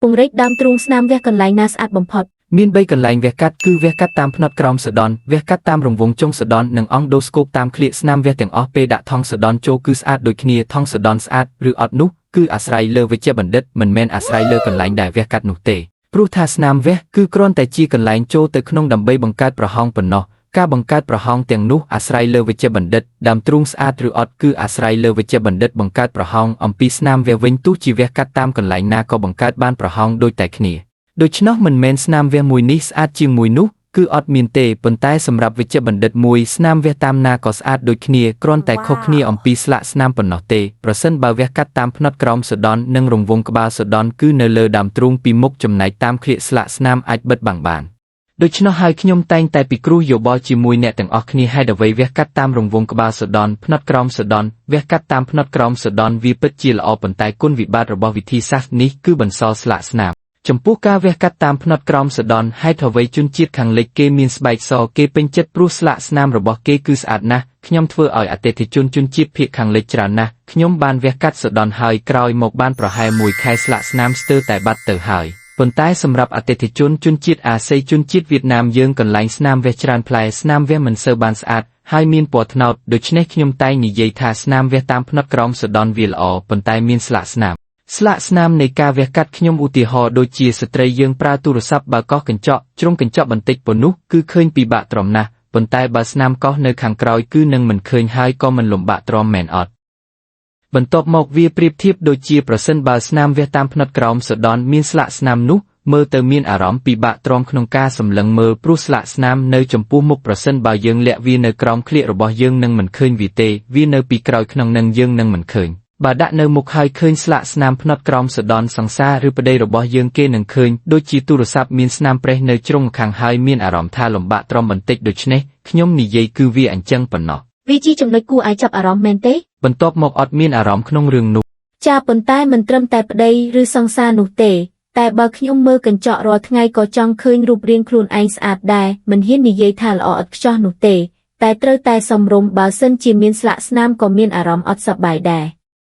ពង្រីកដើមទ្រូងស្នាមវះកន្លែងណាស្អាតបំផុត មាន3កន្លែងវះកាត់គឺវះកាត់តាមផ្នត់ក្រោមសដនវះកាត់តាមរង្វង់ចុងសដននិងអង់ដូស្កូបតាមក្លៀកស្នាមវះទាំងអស់ពេលដាក់ថង់សដនចូលគឺស្អាតដូចគ្នាថង់សដនស្អាតឬអត់នោះគឺអាស្រ័យលើវេជ្ជបណ្ឌិតមិនមែនអាស្រ័យលើកន្លែងដែលវះកាត់នោះទេព្រោះថាស្នាមវះគឺគ្រាន់តែជាកន្លែងចូលទៅក្នុងដើម្បីបង្កើតប្រហោងប៉ុណ្ណោះការបង្កើតប្រហោងទាំងនោះអាស្រ័យលើវេជ្ជបណ្ឌិតដើមទ្រូងស្អាតឬអត់គឺអាស្រ័យលើវេជ្ជបណ្ឌិតបង្កើតប្រហោងអំពីស្នាមវះវិញទោះជាវះកាត់តាមកន្លែងណាក៏បង្កើតបានប្រហោងដូចតែគ្នា ដូច្នោះមិនមែនស្នាមវះមួយនេះស្អាតជាងមួយនោះគឺអត់មានទេប៉ុន្តែសម្រាប់វេជ្ជបណ្ឌិតមួយស្នាមវះតាមណាក៏ស្អាតដូចគ្នាគ្រាន់តែខុសគ្នាអំពីស្លាកស្នាមប៉ុណ្ណោះទេប្រសិនបើវះកាត់តាមផ្នត់ក្រោមសដននិងរង្វង់ក្បាលសដនគឺនៅលើដើមទ្រូងពីមុខចំណែកតាមក្លៀកស្លាកស្នាមអាចបិទបាំងបានដូច្នោះហើយខ្ញុំតែងតែពិគ្រោះយោបល់ជាមួយអ្នកទាំងអស់គ្នាហេតុអ្វីវះកាត់តាមរង្វង់ក្បាលសដនផ្នត់ក្រោមសដនវះកាត់តាមផ្នត់ក្រោមសដនវាពិតជាល្អប៉ុន្តែគុណវិបត្តិរបស់វិធីសាស្ត្រនេះគឺបន្សល់ស្លាកស្នាម ចំពោះការវះកាត់តាមផ្នត់ក្រោមសដនហេតុអ្វីជនជាតិខាងលិចគេមានស្បែកសគេពេញចិត្តព្រោះស្លាកស្នាមរបស់គេគឺស្អាតណាស់ខ្ញុំធ្វើឲ្យអតិថិជនជនជាតិភាគខាងលិចច្រើនណាស់ខ្ញុំបានវះកាត់សដនហើយក្រោយមកបានប្រហែលមួយខែស្លាកស្នាមស្ទើរតែបាត់ទៅហើយប៉ុន្តែសម្រាប់អតិថិជនជនជាតិអាស៊ីជនជាតិវៀតណាមយើងកន្លែងស្នាមវះច្រើនផ្លែស្នាមវះមិនសូវបានស្អាតហើយមានពណ៌ត្នោតដូច្នេះខ្ញុំតែងនិយាយថាស្នាមវះតាមផ្នត់ក្រោមសដនវាល្អប៉ុន្តែមានស្លាកស្នាម ស្លាកស្នាមនៃការវះកាត់ខ្ញុំឧទាហរណ៍ដូចជាស្ត្រីយើងប្រើទូរស័ព្ទបើកោះកញ្ចក់ជ្រុងកញ្ចក់បន្តិចប៉ុណ្ណោះគឺឃើញពិបាកទ្រាំណាស់ប៉ុន្តែបើស្នាមកោះនៅខាងក្រោយគឺនឹងមិនឃើញហើយក៏មិនលំបាកទ្រាំមែនអត់បន្ទាប់មកវាប្រៀបធៀបដូចជាប្រសិនបើស្នាមវះតាមផ្នត់ក្រោមសដនមានស្លាកស្នាមនោះមើលទៅមានអារម្មណ៍ពិបាកទ្រាំក្នុងការសម្លឹងមើលព្រោះស្លាកស្នាមនៅចំពោះមុខប្រសិនបើយើងលាក់វានៅក្រោមក្លៀករបស់យើងនឹងមិនឃើញវាទេវានៅពីក្រោយក្នុងនឹងយើងនឹងមិនឃើញ បើដាក់នៅមុខហើយឃើញស្លាកស្នាមផ្នត់ក្រោមសដនសង្សារឬប្តីរបស់យើងគេនឹងឃើញដូចជាទូរស័ព្ទមានស្នាមប្រេះនៅជ្រុងខាងហើយមានអារម្មណ៍ថាលំបាកទ្រាំបន្តិចដូច្នេះខ្ញុំនិយាយគឺវាអញ្ចឹងប៉ុណ្ណោះ វាជាចំណុចគួរឲ្យចាប់អារម្មណ៍មែនទេ បន្ទាប់មកអត់មានអារម្មណ៍ក្នុងរឿងនោះ ចាប៉ុន្តែមិនត្រឹមតែប្តីឬសង្សារនោះទេ តែបើខ្ញុំមើលកញ្ចក់រាល់ថ្ងៃក៏ចង់ឃើញរូបរាងខ្លួនឯងស្អាតដែរមិនហ៊ាននិយាយថាល្អឥតខ្ចោះនោះទេ តែត្រូវតែសមរម្យបើសិនជាមានស្លាកស្នាមក៏មានអារម្មណ៍អត់សប្បាយដែរ។